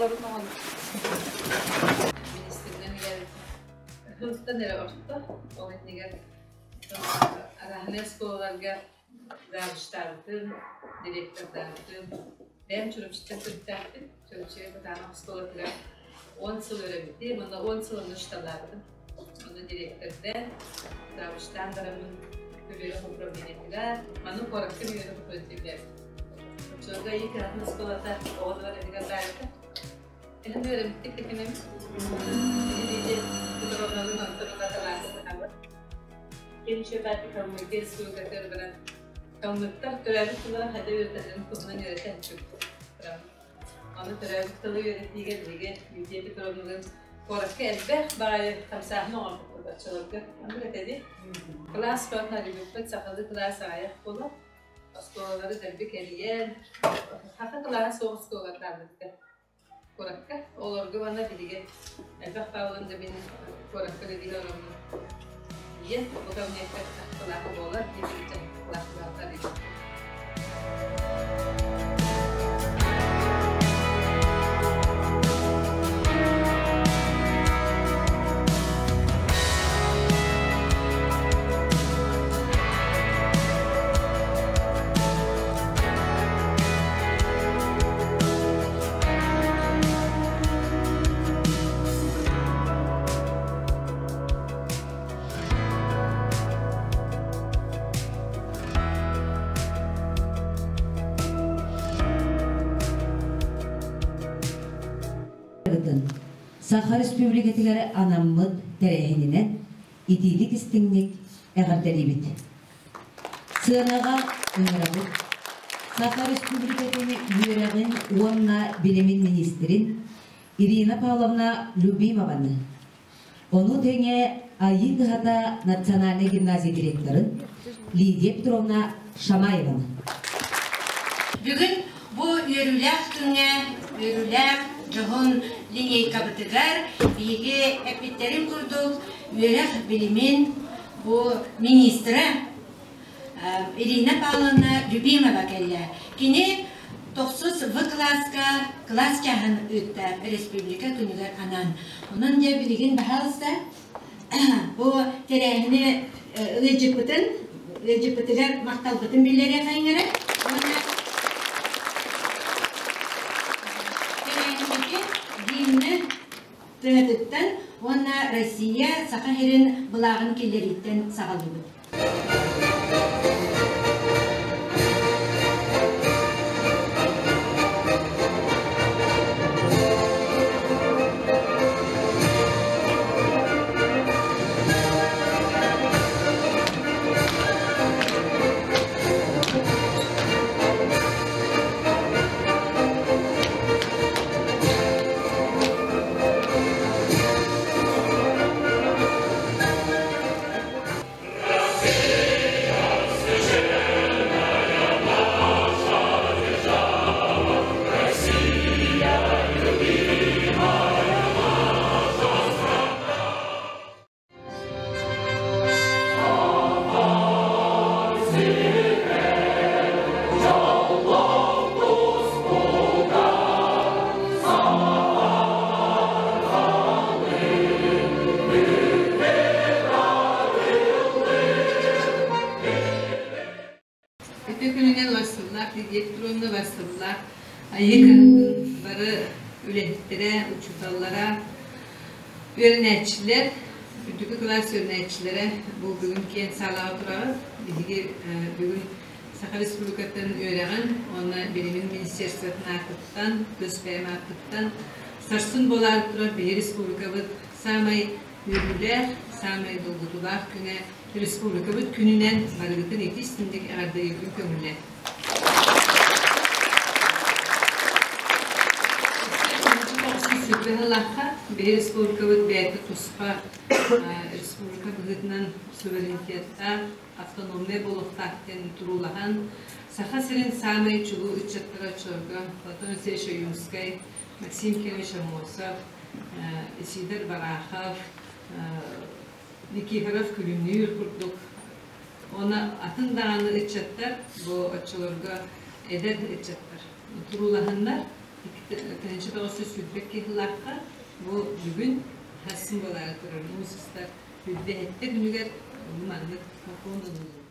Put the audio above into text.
Олорун оҕон министринэн үлэлээбитим. Тылтан эрэ орто, ол иннигэр арааһынай оскуолаларга завучтаабытым, директордаабытым. Бэйэм Чурапчыттан төрүттээхпин. Чурапчыга Кытаанах оскуолатыгар 10 сыл үөрэммитим, уонна 10 сыл онно учууталлаабытым. Онно директордаан, завучтаан бараммын үөрэх управлениетыгар, маны куоракка үөрэх управлениетыгар Оччолорго Айыы Кыһатын оскуолата оҕо дворецыгар баарыта. Эһэн үөрэммиттик тэкинэбит. Лидия Петровналыын онтон ыла талаастаһабыт. Кемчебати Калмыкия республикатыгар баран калмыктар төрөөбүт тылларын хайда үөрэтэллэрин туһунан үөрэтэ сылдьыбыт. Аны төрөөбүт тылы үөрэтиигэ биһиги Лидия Петровналыын куоракка элбэх баҕайы хамсааһын оҥорбуппут оччолорго. Оннук этэ дии. Кылаас бөҕөтүн арыйбыппыт, сахалыы кылаас аҕыйах буолар. Оскуолалары дэлби кэрийэн, саха кылааһа суох оскуолалардаабыттар куоракка. Олорго уонна биһиги элбэх Павловна да мин куоракка үлэлии олороммун ийэн бу кабинекка саха кылааһа буолар диэн кылаас кылаастар Саха Республикатыгар анаммыт тэрээһининэн итиитик истиҥник эҕэрдэлиибит. Сыанаҕа ыҥырабыт Саха Республикатын үөрэҕин уонна билимин министрин Ирина Павловна Любимованы, ону тэҥэ Айыы Кыһата национальнай гимназия директорын Лидия Петровна Шамаеваны. Бүгүн бу үөрүүлээх күҥҥэ, үөрүүлээх дьоһун линейкабытыгар биһиги эппиттэрин курдук үөрэх билимин бу министрэ Ирина Павловна Любимова кэллэ. Кини тохсус В кылааска кылаас чааһын ыытта республика күнүгэр анаан. Онон дьэ билигин баһаалыста бу тэрээһини ыалдьыппытын ыалдьыппытыгар махталбытын биллэриэхэйиҥ эрэ уонна тэрээһиммитин гимны тыатыттан уонна Россия Саха сирин былааҕын киллэрииттэн саҕалыыбыт. Ити күнүнэн Васыллаах Лидия Петровна Васыллаах Айыы кыһатын бары үлэһиттэрэ, учууталлара, үөрэнээччилэр, үрдүкү кылаас үөрэнээччилэрэ бу бүгүн киэн саалаҕа тураҕыт. Биһиги бүгүн Саха Республикатын үөрэҕин уонна билимин министерствотын аатыттан, тус бэйэм ааппыттан сарсын буолаары турар биһи республикабыт саамай үөрүүлээх, саамай долгутуулаах күнэ республикабыт күнүнэн барыгытын ити истиҥник эҕэрдэлиирбин көҥүллээ. Сүүрбэ биһи республикабыт бэйэтэ туспа республика быһыытынан суверенитеттаах, автономнай буолуохтаах диэн туруулаһан, Саха сирин саамай чулуу ыччаттара оччолорго Платон Алексеевич Ойуунскай, Максим Кирович Аммосов, Исидор Барахов, Никифоров Күлүмнүүр курдук уонна атын даҕаны ыччаттар бу оччолорго эдэр ыччаттар туруулаһаннар. 1922 сыллаахха бу бүгүн хассын буолаары турар муус устар 27 күнүгэр маннык сокуон ылыллыбыта.